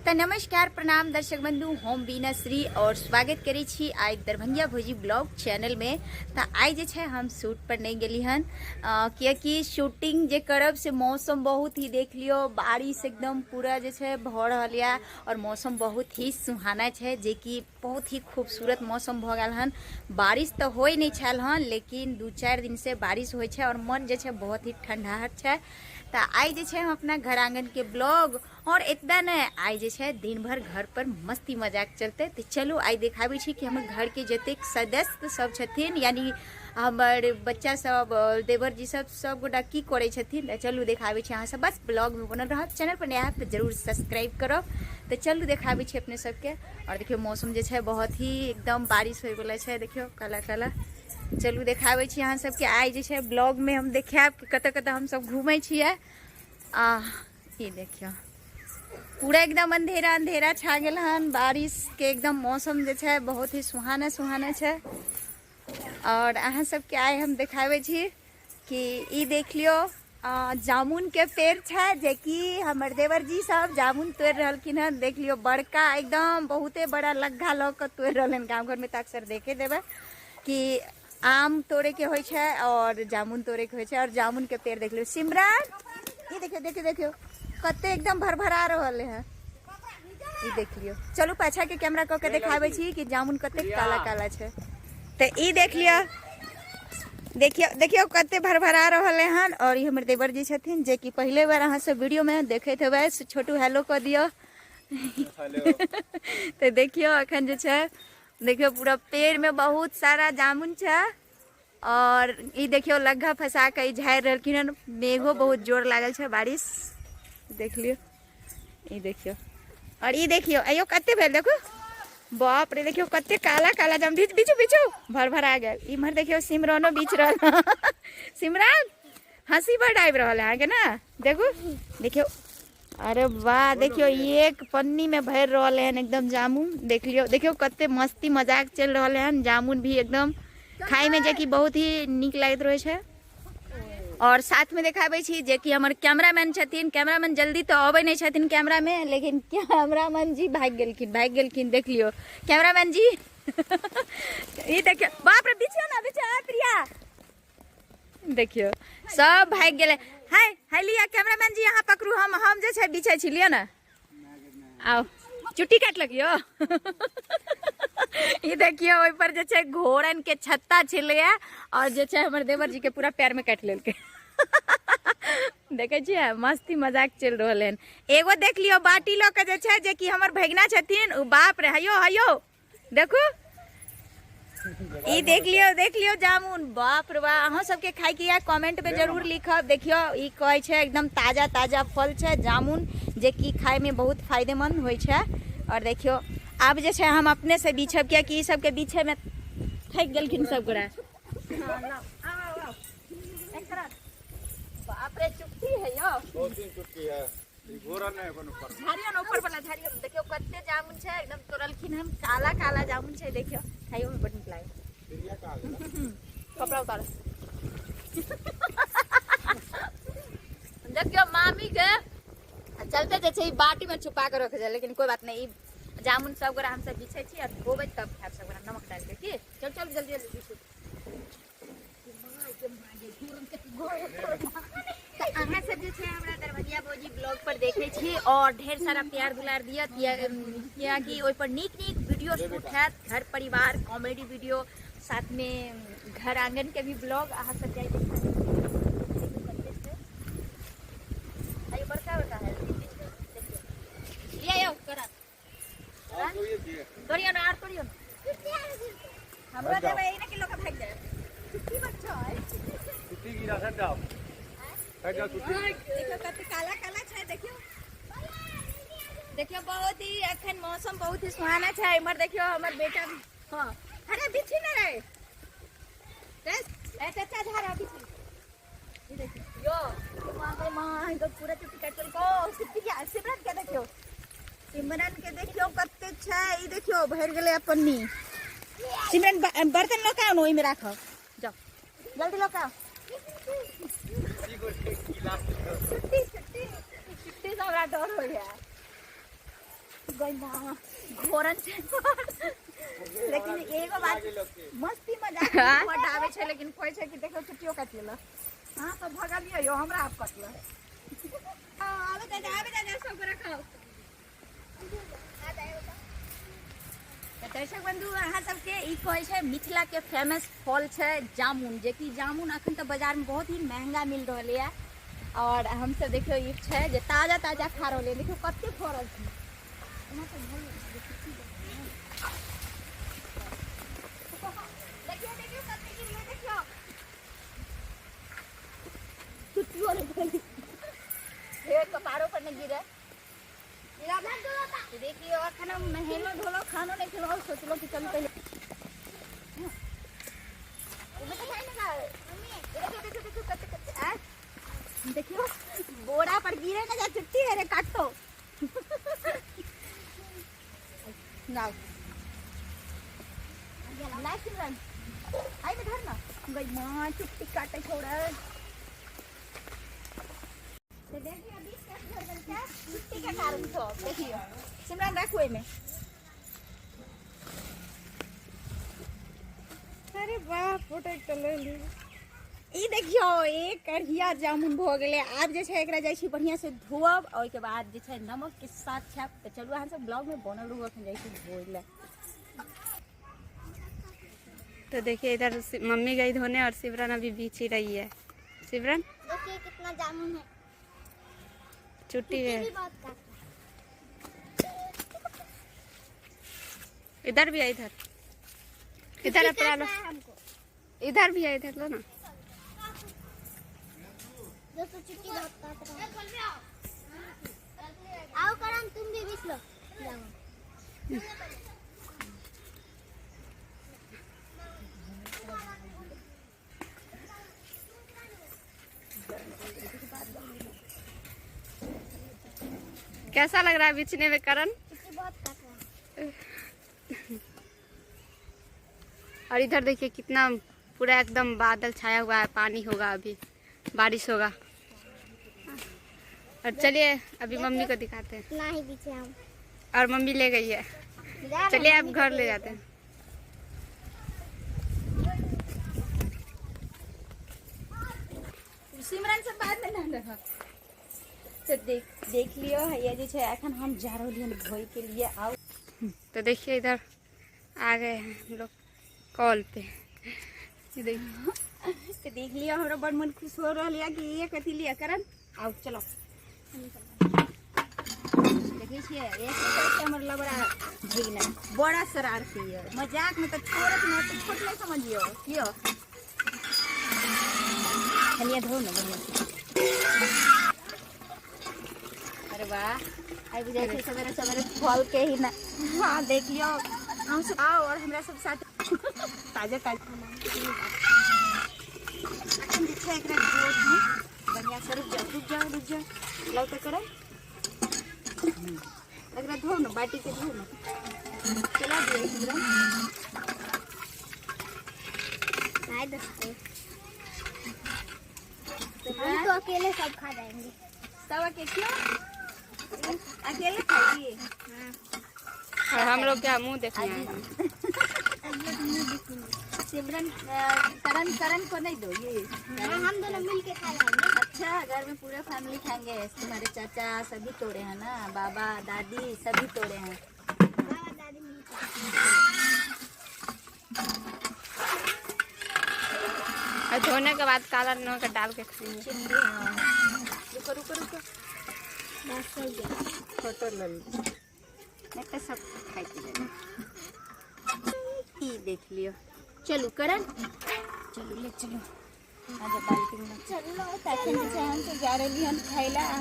तऽ नमस्कार प्रणाम दर्शक बंधु, हम बीना श्री और स्वागत करै छी आइ दरभंगिया भौजी ब्लॉग चैनल में। तऽ आइ जे छै हम शूट पर नहीं गेली हन, कियाकि शूटिंग जे करब से मौसम बहुत ही देख लियो, बारिश एकदम पूरा जे छै भऽ रहल यऽ और मौसम बहुत ही सुहाना छै, जे कि बहुत ही खूबसूरत मौसम भऽ गेल हन। बारिश तऽ होइ नहीं छल हन, लेकिन 2-4 दिन से बारिश होइ छै और मन जे छै बहुत ही ठंडाहट छै। तऽ आइ जे छै हम अपना घर आंगन के ब्लॉग और एतबे नहि, आइ जे छै दिन भर घर पर मस्ती मजाक चलते। तऽ चलू आइ देखाबै छी कि हमर घर के जतेक सदस्य सब छथिन, यानी हमर बच्चा सब, देवर जी सब, सब गोटा की करै छथिन। तऽ चलू देखाबै छी, अहाँ सब बस ब्लॉग में बनल रहब। चैनल पर नया तऽ जरूर सब्सक्राइब करब। तऽ चलू देखाबै छी अपने सबके। और देखियौ मौसम जे छै बहुत ही एकदम बारिश होइवला छै, देखियौ काला काला। चलू देखाबै छी अहाँ सबके। आइ जे छै ब्लॉग में हम देखायब कि कतऽ कतऽ हमसब घूमै छियै। आ ई देखियौ पूरा एकदम अंधेरा अंधेरा छा गेल हन, बारिश के एकदम मौसम जे छै बहुत ही सुहाना सुहाना छै। और अहाँ सबके आइ हम देखाबै छी कि ई देख लियौ जामुन के पेड़ छै, जे कि हमर देवर जी सब जामुन तोड़ि रहलखिन हन। देख लियौ बड़का एकदम बहुते बड़ा लग्घा लऽ कऽ तोड़ि रहल हन। गाँव घरमे तऽ अक्सर देखे देबै कि आम तोड़े के होइ छै और जामुन तोड़े के होइ छै। और जामुन के पेड़ देख लियौ। सिमरन ई देखियौ देखियौ देखियौ कते एकदम भरभरा रहल है, ई देख लियौ। चलू पाछा के कैमरा कऽ के देखाबै छी कि जामुन कते काला काला छै। तऽ ई देख लियौ, देखियौ देखियौ कते भरभरा रहल हन। और ई हमर देवर जी छथिन, जे कि पहिले बार अहाँ सब वीडियो में देखैत हेबै। छोटू हेलो कऽ दियौ। तऽ देखियौ अखन जे छै, देखियौ पूरा पेड़ में बहुत सारा जामुन छै। और ई देखियौ लग्घा फंसा के ई झाड़ि रहलखिन हन। मेघो बहुत जोर लागल छै, बारिश देख लियौ। ई देखियौ और ई देखियौ अयो कते भेल, देखू बाप रे, देखियौ कते काला काला जाम, बीच बीचू बीचू भर भरा गेल। इम्हर देखियौ सिमरनो बीच रहल। सिमरन हंसी बड आबि रहल है अहाँके ना, देखू देखियौ, अरे वाह, देखियौ एक पन्नी में भरि रहल हन एकदम जामुन। देख लियौ, देखियौ कते मस्ती मजाक चलि रहल हन। जामुन भी एकदम खाय में जे कि बहुत ही नीक लागैत रहै छै। और साथ में देखाबै छी जे कि हमर कैमरामैन छथिन। कैमरामैन जल्दी तऽ अबै नहि छथिन कैमरा में, लेकिन कैमरामैन जी भागि गेलखिन, भागि गेलखिन। देख लियौ कैमरामैन जी, ई देखियौ, बाप रे, बिछियौ ना, बिछियौ, प्रिया देखियौ सब भागि गेलै। हाय हाय लिअ कैमरामैन जी, अहाँ पकड़ू, हम जे छै बिछै छी, लिअ ने, आओ चुट्टी काटलक यौ। ई देखियौ ओहि पर जे छै घोड़न के छत्ता छलैया और जे छै हमर देवर जी के पूरा पैर में काटि लेलकै। देखै छियै मस्ती मजाक चलि रहल हन। एगो देख लियौ बाटी लऽ के जे छै, जे कि हमर भगिना छथिन, ओ बाप रे, हयो हयो देखू, ई देख लियौ, देख लियौ जामुन, बाप रे बाप। अहाँ सबके खाय के या कमेंट में जरूर लिखब। देखियौ ई कहै छै एकदम ताजा ताजा फल छै जामुन, जे कि खाय में बहुत फायदेमंद होइ छै। और देखियौ आब जे छै हम अपने से बिछब, कियाकि ई सबके बिछे में थकि गेलखिन सब गोरा। बाप रे चुट्टी है यौ, बहुत दिन चुट्टी है। झाड़ियो ने ऊपर वाला झाड़ियो ने। देखियो कते जामुन छै एकदम तोड़लखिन हन, काला काला जामुन छै। देखियो खाइयो में बड नीक लागे। कपड़ा उतारो। देखियो मामी के चलते जे छै बाटी में छुपा के रख जाए, लेकिन कोई बात नहीं। जामुन सब गोरा हमसब बिछै छी और धोबै तब खायब सब गोरा नमक डाल के। की चल चल जल्दी जल्दी बिछू। तऽ अहाँ सब जे छै हमरा दरभंगिया भौजी ब्लॉग पर देखै छी और ढेर सारा प्यार दुलार दिअ, कियाकि ओहि पर नीक नीक वीडियो शूट हैत, घर परिवार कॉमेडी वीडियो, साथ में घर आंगन के भी ब्लॉग अहाँ सब जाइ देखा। बड़का बड़का है, लिया करा तोड़ियो ना, आर तोड़ियो ना, हमरा देबै ई ना कि लोक भागि जाय। छुट्टी बच्चा है, छुट्टी गिरा सर जाओ, हट जाओ छुट्टी। देखियो कते काला काला छै, देखियो देखियो बहुत ही अखन मौसम बहुत ही सुहाना छै। इम्हर देखियो हमर बेटा, हां अरे बिछी ना रे, ए चाचा झाड़ा बिछी। ई देखियो यो मां मां तो पूरा चुट्टी काटि देलको। सिट्टी के सिमरन के देखियो, सिमरन के देखियो कते छै। ई देखियो भरि गेलै पन्नी। सिमरन बर्तन लऽ के आउ ने, ओहिमे राखब, जाओ जल्दी लऽ के आउ। छुट्टी छुट्टी छुट्टी से हमरा डर होइया। गई माँ घोरन छै। लेकिन एगो बात मस्ती मजाक बड आबै छै, लेकिन कहै छै कि देखो चुट्टियो काटि लेलक। अहाँ सब भगलियै यौ, हमरा आब कटलक। आबै दादा, आबै दादा, सबके रखाउ। तऽ दर्शक बंधु, अहाँ सबके ई कहै छै मिथिला के फेमस फल छै जामुन, जेकि जामुन अखन तऽ बाजार में बहुत ही महंगा मिल रहल यऽ। और हमसब देखियौ ई छै जे ताजा ताजा खा रहल यऽ। देखियौ कते फड़ल छै। एना तऽ भऽ गेल, देखियौ देखियौ कते गिरलै, देखियौ चुट्टियो नहि भेल, फेर कपारो पर नहि गिरे। देखियो अखन हम नहेलो धोलो, खानो नहीं खेलो, सोचलो कि चलू पहले देखियो देखियो देखियो कते कते आ देखियो बोरा पर गिरे ना जा, चुट्टी है रे, काटो ना ना। सिमरन आई में धर ना। गई मां, चुट्टी काटे छोड़ा। तो देखियो 20 का घर बनता चुट्टी के कारण तो। देखियो सिमरन, रखो एमे। अरे वाह, फोटो एकटा ले ली। ई देखियो एक कढ़िया जामुन भऽ गेलै। आब जे छै एकरा जाइ छी बढ़िया से धोअब, ओहिके बाद जे छै नमक के साथ खायब। तऽ चलू अहाँ सब ब्लॉग में बनल रहू, अखन जाइ छी धोइ लए। तो देखिए इधर मम्मी गई धोने और सिमरन अभी बीछ ही रही है। सिमरन देखिए कितना जामुन है। चुट्टी है भी बहुत काट। इधर भी है, इधर इधर अपना लो। हमको इधर भी है, इधर लो ना। दोस्तों, चुट्टी बहुत काट रहा है। आओ करम, तुम भी बीछ लो जामुन। कैसा लग रहा है बिछने में करण? चुट्टी बहुत काट रहा है। और इधर देखिए कितना पूरा एकदम बादल छाया हुआ है, पानी होगा, अभी बारिश होगा। और चलिए अभी मम्मी को दिखाते हैं। इतना ही पीछे हम। और मम्मी ले गई है। जा रहे चलिए हैं, अब मम्मी घर को ले जाते हैं। सिमरन से बाद में ना रहा। तो देख देख लियो, हैया जे छै अखन हम जा रहलियै हन धोइ के लिए। आउ। तो देखिए इधर आ गए हैं हम लोग कॉल पे, ये देखिए। तो देख लियो, हमरा बड़ मन खुश हो रहल या कि ये कथी लिया। करन आउ, चलो। देखै छियै एक से हमर लबड़ा भगिना बड़ा शरारती है, मजाक में तो छोड़त न, तो छोट नहीं समझियो कियो। हनिया धो ना बढ़िया से। अरे वाह, आई बुझाइ छै सवेरे सवेरे फल के ही ना। हाँ देख लियो, हम सब आओ और हमरा सब साथ ताजा ताजा। अखन जे छै एकरा गोद में बढ़िया से। रुक जाओ रुक जाओ रुक जाओ, लाओ तो करो। एकरा धो ना, बाटी के धो ना। चला दियो सिमरन। हाय दोस्तों, हम तो अकेले सब खा जाएंगे। सब अकेले क्यों? अकेले खाइए। और हम लोग क्या मुंह देखने आए हैं। सिमरन करण करण को नहीं दो ये। हाँ, हम दोनों मिल के खा जाएंगे। अच्छा, घर में पूरे फैमिली खाएंगे। तुम्हारे चाचा सभी तोड़े हैं ना, बाबा दादी सभी तोड़े हैं। बाबा दादी मिल के। और धोने के बाद काला नमक डाल के खाएंगे। चिंदी, हाँ। रुको रुको रुको। बस हो गया। फोटो ले लो, नहीं तो सब खाई पी लेना। ई देख लियो। चलू करण, चलू ले चलू। आजा बाल्टी में चलो। तखन जे छै हम सब जा रहली हन खाइला।